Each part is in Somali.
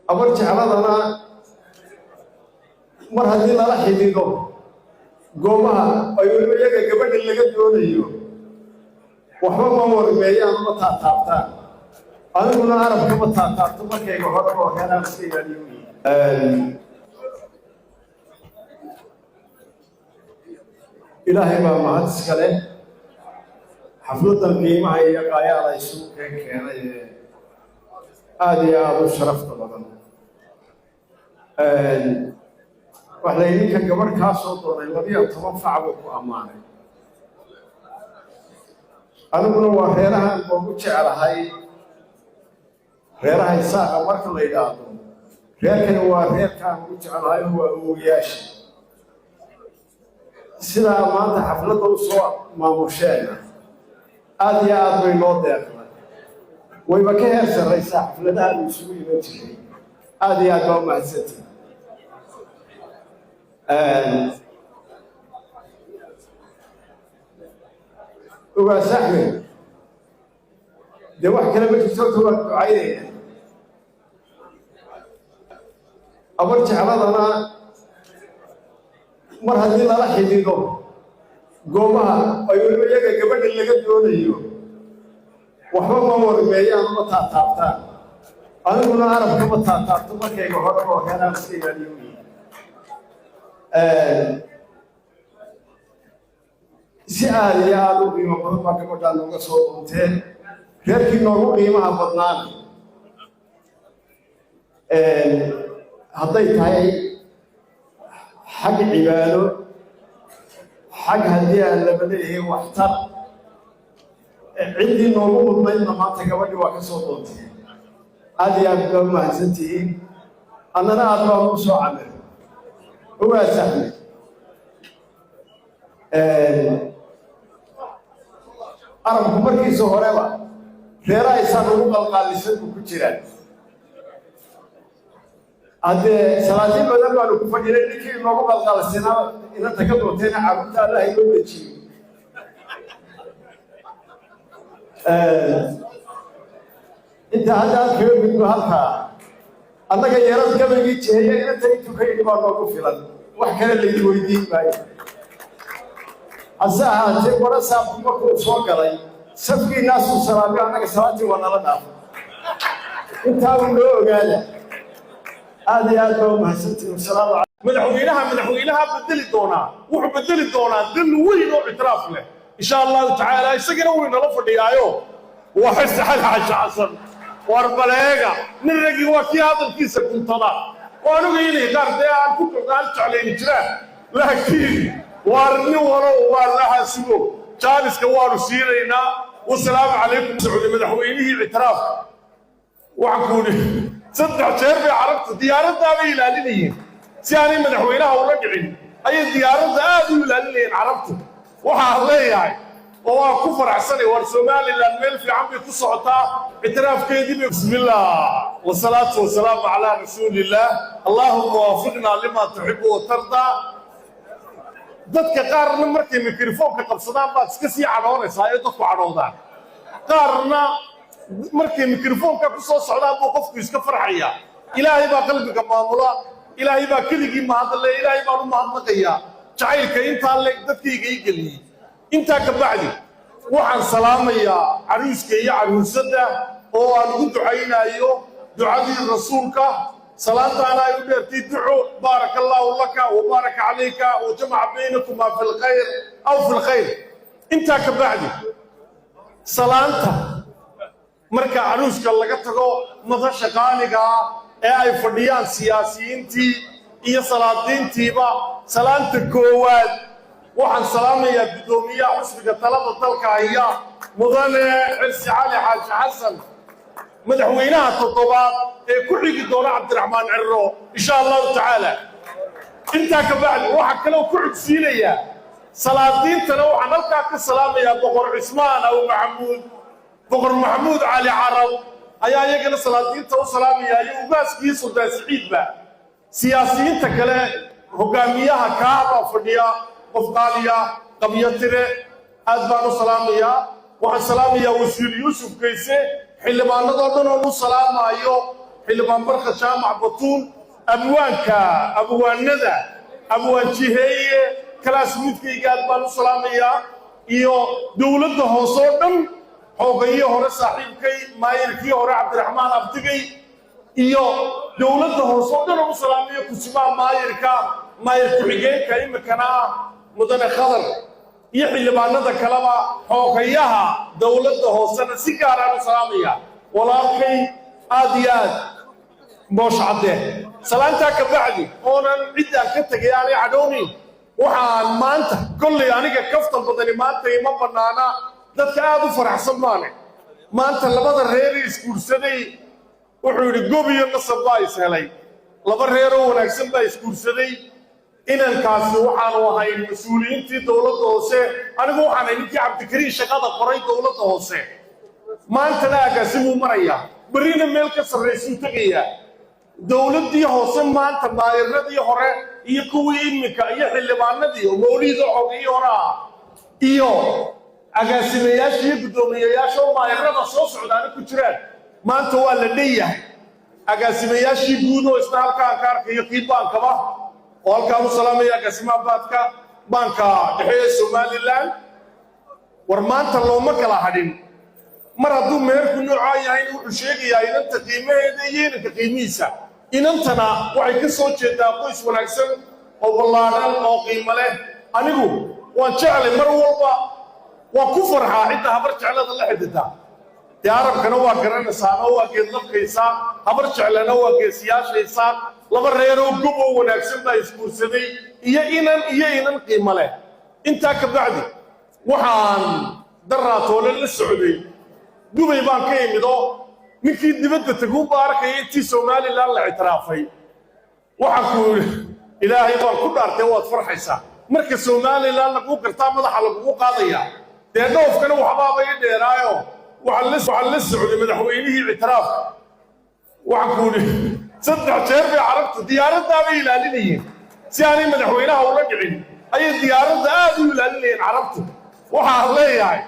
Abar Jecladana mar haddii lala xidhiidho goobaha ay weliba iyaga gabadha laga doonayo, waxba ma warmeeyaan, ma taataabtaan. Aniguna arabka ma taataabto markayga horeba, waxyaalaha iska ilaaliyo. Ilaahay baa mahad iska leh xafladdan qiimaha iyo qaayaala isugu keenay ee aada iyo aada u sharafta badan. Wax la idinka gabadh kaa soo doonay 12 fac buu ku ammaanay. Aniguna waa reerahan boogu jeclahay reeraha Isaaqa. Marka la yidhaahdo reerkani waa reerkaan ugu jeclahay oo waa awowayaasha. Sidaa maanta xafladda u soo maamusheenna aada iyo aad bay noo deeqday, wayba ka heer sarraysaa xafladaha uu isugu iman jiray. Aada iyo aad baa u mahadsantay. Ugaas Axmed, dee wax kale ma jirto, horta waan ducaynayna. Abar Jecladana mar haddii lala xidhiidho goobaha ay weliba iyaga gabadha laga doonayo, waxba ma warmeeyaan, ma taataabtaan. Aniguna arabka ma taataabto markayga horeba, waxyaalaha iska ilaaliyo. Si aada iyo aada u qiimo badan baa gabadhaa nooga soo doonteen, reerkii noogu qiimaha badnaana hadday tahay xag cibaado, xag haddii aan laba leeyahay waxtar, ciddii noogu mudnaydna maanta gabadhii waa ka soo doonteen. Aada iyo aad baa u mahadsan tihiin, annana aad baan u soo camir. Ugaas Axmed, arabku markiisa horeba reeraha isaan ugu qalqaalisan buu ku jiraan. Haddee salaatiin badan baanu ku fadhinay, ninkii inoogu qalqaalsanaa inanta ka doonteena, carruurta Allah inoo dejiyo. Inta hadda aan kaga gudbo halkaa, annaga yarad gabaygii jiheeya inanta intuu ka yidhi baa noogu filan, wax kale laydi weydiin maayo. Hase ahaatee, wara saabku markuu soo galay safkii naasuu salaamay, annaga salaatii waa nala dhaafay. Intaa uu noo ogaada. Aada iyo aad baa u mahadsantihin. Wasalaamu. Madaxweynaha bedeli doonaa, wuxuu bedeli doonaa dal weyn oo ictiraaf leh, insha Allahu tacaala. Isagana wuu inala fadhiyaayo, waa Xirsi Xali Xaaji Xasan. War baleega, nin ragii waa kii hadalkiisa guntada. Waan ogaynay qaar dee aan ku aan jeclayni jiraan, laakiin waar nin walow waa la xaasibo, jaaniska waanu siinaynaa. Wasalaamu calaykum. Socday madaxweynihii ictiraafka, waxaan ku idhi 3 jeer bay carabta diyaaraddaabay ilaalinayeen si aanay madaxweynaha ula dhicin, ayay diyaaradda aad u ilaalinayeen carabtu. Waxaan leeyahay oo waan ku faraxsanay, war Somaliland meel fiican bay ku socotaa, ictiraafkeedii bay. Bismillah, wasalaatu wasalaamu calaa rasuulillaah. Allaahuma waafiqnaa limaa tuxibu watardaa. Dadka qaarna markay mikrofoonka qabsadaan baad iska sii cadhoonaysaa ee dadku cadhoodaan. Qaarna markay mikrofoonka ku soo socdaan buu qofku iska farxayaa. Ilaahay baa qalbiga maamula, Ilaahay baa keligii mahadle. Ilaahay baan u mahadnaqayaa jacaylka intaa leeg dadkayga ii geliyey. Intaa ka bacdi, waxaan salaamayaa caruuska iyo caruusadda oo aan ugu ducaynayo ducadii rasuulka. Salaantaana ay u dheertay duco: baaraka allaahu laka wa baaraka calayka wa jamaca baynakumaa fi lkhayr aw fi lkhayr. Intaa ka bacdi, salaanta marka caruuska laga tago, madasha qaaliga ah ee ay fadhiyaan siyaasiyiintii iyo salaadiintiiba, salaanta koowaad waxaan salaamayaa guddoomiyaha xusbiga talada dalka haya, mudane Xirsi Cali Xaaji Xasan, madaxweynaha toddobaad ee ku xigi doona Cabdiraxmaan Cirro, insha Allahu tacaala. Intaa ka bacdi, waxaa kaloo ku xigsiinayaa salaadiintana, waxaan halkaa ka salaamayaa Boqor Cismaan Aw Maxamuud, Boqor Maxamuud Cali Carab ayaa iyagana salaadiinta u salaamaya, iyo ugaaskii Suldaan Siciidba. Siyaasiyiinta kale, hogaamiyaha kaah baa fadhiya, qof qaaliya qabyatire, aad baan u salaamayaa. Waxaan salaamayaa Wasiir Yuusuf Geyse, xildhibaanadoo dhan oon u salaamaayo. Xildhibaan Barka Jaamac Batuun, abwaanka abwaanada, abwaan Jiheeye, classmate-kayga, aad baan u salaamayaa. Iyo dowladda hoose oo dhan, xoogayii hore saaxiibkay, maayirkii hore Cabdiraxmaan Abdigay, iyo dowladda hoose oo dhan oo u salaamayo, kusimaha maayirka, maayir ku-xigeenka imikana ah mudane Khadar, iyo xildhibaanada kaleba. Xoogayaha dowladda hoosena si gaaraan u salaamaya, walaalkay aad iyo aad Moosh Cadde. Salaantaa ka bacdi, oonan ciddaan ka tegay aanay cadhoonayn, waxaan maanta kollay aniga kaftan badani maanta ima bannaana. Dadka aad u faraxsan baane maanta labada reer isguursaday. Wuxuu yidhi, gob iyo nasab baa is helay, laba reeroo wanaagsan baa isguursaday. Inankaasi waxaanu ahayn mas-uuliyiintii dowladda hoose. Anigu waxaan ahay ninkii Cabdikariin shaqada qoray dowladda hoose. Maantana agaasimuu marayaa, berrina meel ka sarraysuu tegayaa. Dowladdii hoose maanta, maayiradii hore iyo kuwii iminka iyo xildhibaanadii oo Mawliida xogii hore ah iyo agaasimayaasha iyo guddoomiyayaasha oo maayirada soo socdaana ku jiraan, maanta waa la dhanyahay. Agaasimayaashii guud oo isna halkaan ka arkayo, kii baankaba oo halkaan u salaamaya, agaasimaha baadka baanka dhexe ee Somaliland. War maanta looma kala hadhin. Mar hadduu meherku noocaa yahayna, wuxuu sheegayaa inanta qiimaheeda iyo inanka qiimihiisa. Inantana waxay ka soo jeedaa qoys wanaagsan oo ballaadhan oo qiimo leh. Anigu waan jeclay, mar walba waan ku farxaa cidda Habar Jeclada la xidhiidha. Dee Arabkana waa garanaysaana, waa geedlafkaysaa, Habar Jeclana waa geesiyaashaysaa. Laba reeroo gob oo wanaagsan baa isguursaday, iyo inan iyo inan qiimo leh. Intaa ka bacdi, waxaan daraatoole la socday Dubay baan ka imid, oo ninkii dibadda taguunbaa arkaya intii Somaliland la ictiraafay. Waxaan ku yidhi, Ilaahay baan ku dhaartay, waad farxaysaa marka Somaliland laguu gartaa, madaxa lagugu qaadayaa. Dee dhoofkana waxbaaba ii dheeraayo, waxaan la socday madaxweynihii ictiraafka. Waxaan ku yidhi, 3 jeer bay Carabtu diyaaraddaabay ilaalinayeen si aanay madaxweynaha ula dhicin, ayay diyaaradda aad u ilaalinayeen Carabtu. Waxaan leeyahay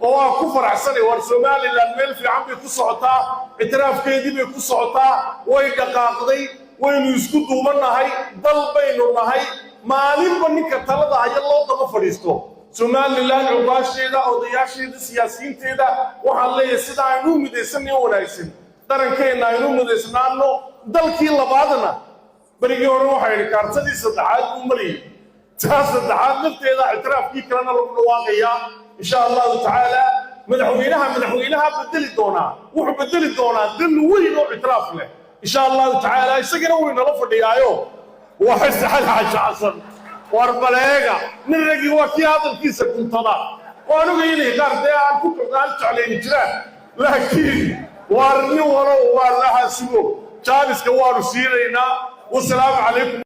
oo waan ku faraxsanay, war Somaliland meel fiican bay ku socotaa, ictiraafkeedii bay ku socotaa, way dhaqaaqday, waynu isku duubannahay, dal baynu nahay. Maalinba ninka talada haya loo daba fadhiisto. Somaliland cuqaasheeda, odayaasheeda, siyaasiyiinteeda waxaan leeyahay, sida aynu u midaysanay wanaagsan, darankeenna aynu u midaysnaano. Dalkii labaadna berigii hore waxaa yidhi kaartadii saddexaad buu marayay, taa saddexaad lafteeda ictiraafkii kalena lagu dhawaaqayaa, insha Allahu tacaala. Madaxweynaha madaxweynaha bedeli doonaa wuxuu bedeli doonaa dal weyn oo ictiraaf leh, insha Allahu tacaala. Isagana wuu inala fadhiyaayo, waa Xirsi Xali Xaaji Xasan. War baleega, nin ragii waa kii hadalkiisa guntada. Oo anigu inay qaar dee aan ku aan jeclayni jiraan, laakiin waar nin walow waa la hasugo, jaaniska waanu siinaynaa. Wasalaamu calaykum.